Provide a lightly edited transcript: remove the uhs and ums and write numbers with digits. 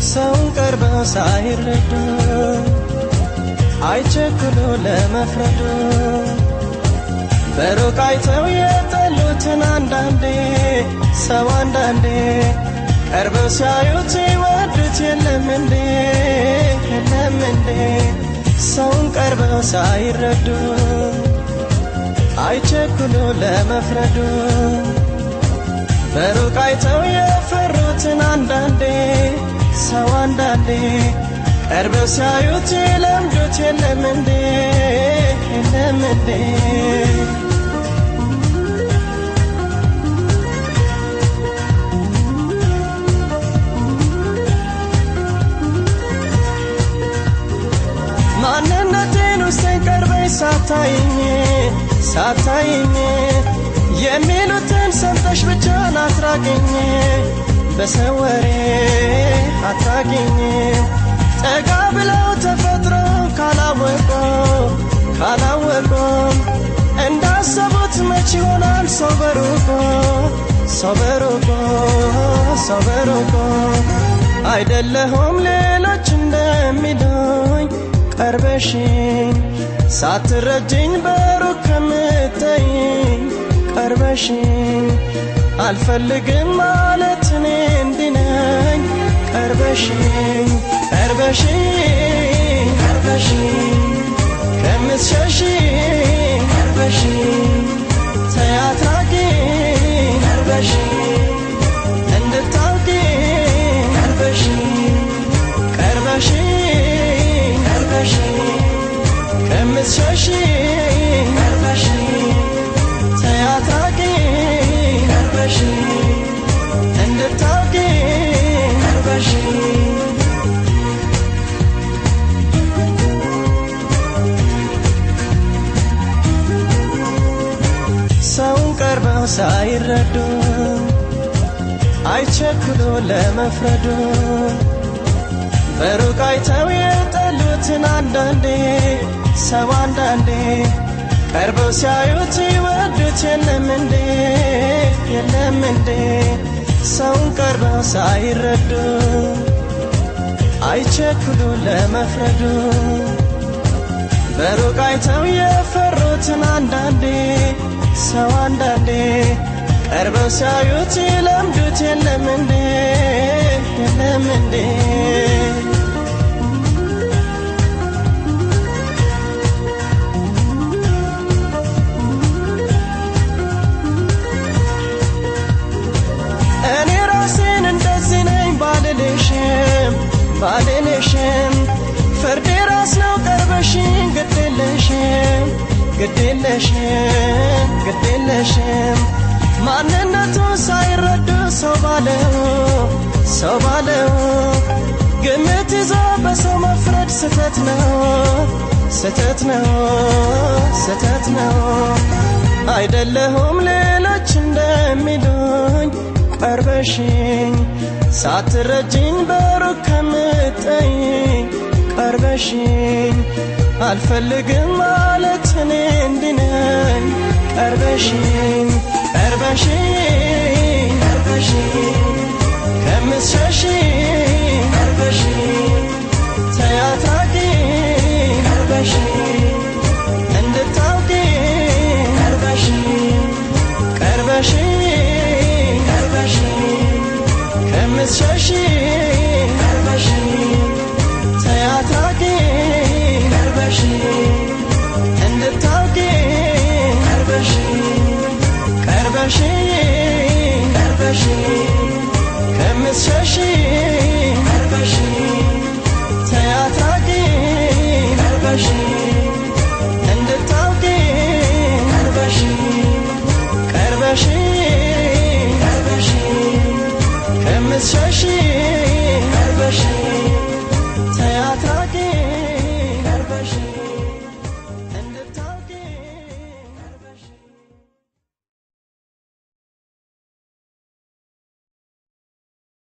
ሰውን ቀርበው ሳይረዱ አይቸኩሉ ለመፍረዱ። በሩቅ አይተው የጠሉትን አንዳንዴ ሰው አንዳንዴ ቀርበው ሲያዩት ይወዱት የለም እንዴ የለም እንዴ። ሰውን ቀርበው ሳይረዱ አይቸኩሉ ለመፍረዱ። በሩቅ አይተው የፈሩትን አንዳንዴ ሰው አንዳንዴ ቀርበው ሲያዩት ይለምዱት የለም እንዴ የለም እንዴ። ማንነቴን ውስጤን ቀርበሽ ሳታይኝ ሳታይኝ የሚሉትን ሰምተሽ ብቻን አትራቂኝ በሰው ወሬ አትራቂኝ። ጠጋ ብለው ተፈጥሮ ካላወቁ ካላወቁ እንዳሰቡት መች ይሆናል ሰው በሩቁ ሰው በሩቁ ሰው በሩቁ። አይደለሁም ሌሎች እንደሚሉኝ ቀርበሽኝ ሳትረጅኝ በሩቅ ከምታይኝ ቀርበሽኝ አልፈልግም ማለት እኔ እንዲህ ነኝ። ቀርበሽኝ ቀርበሽኝ ቀርበሽኝ ከምትሸሽኝ ቀርበሽኝ ተይ አትራቂኝ ቀርበሽኝ እንድታውቂ ቀርበሽኝ ቀርበሽኝ ቀርበሽኝ ከምትሸሽኝ ቀርበሽኝ ተይ አትራቂኝ ቀርበሽኝ እንድታውቂ ቀርበሽኝ። ሰውን ቀርበው ሳይረዱ አይቸኩሉ ለመፍረዱ። በሩቅ አይተው የጠሉትን አንዳንዴ ሰው አንዳንዴ ቀርበው ሲያዩት ይወዱት የለም እንዴ የለም እንዴ። ሰውን ቀርበው ሳይረዱ አይቸኩሉ ለመፍረዱ። በሩቅ አይተው የፈሩትን አንዳንዴ ሰው አንዳንዴ ቀርበው ሲያዩት ይለምዱት የለም እንዴ የለም እንዴ። እኔ ራሴን እንደዚህ ነኝ ባልልሽም ባልልሽም ፍርዴ ራስ ነው ቀርበሽኝ ግድ የለሽም ግድ የለሽም ግድ የለሽም። ማንነቱ ሳይረዱ ሰው ባለው ሰው ባለው ግምት ይዞ በሰው መፍረድ ስህተት ነው ስህተት ነው ስህተት ነው። አይደለሁም ሌሎች እንደሚሉኝ ቀርበሽኝ ሳትረጅኝ በሩቅ ከምትጠይኝ ቀርበሽኝ አልፈልግም ማለት እኔ እንዲህ ነኝ። ቀርበሽኝ ቀርበሽኝ ቀርበሽኝ ከምትሸሽኝ ቀርበሽኝ ተይ አትራቂኝ ቀርበሽኝ እንድታውቂ ቀርበሽኝ ቀርበሽኝ ቀርበሽኝ ከምትሸሽኝ ቀርበሽኝ ተይ አትራቂኝ ቀርበሽኝ እንድታውቂ ቀርበሽኝ ቀርበሽኝ ቀርበሽኝ ከምትሸሽኝ ቀርበሽኝ ተይ አትራቂኝ ቀርበሽኝ እንድታውቂ ቀርበሽኝ ቀርበሽኝ ቀርበሽኝ ከምትሸሽኝ ቀርበሽኝ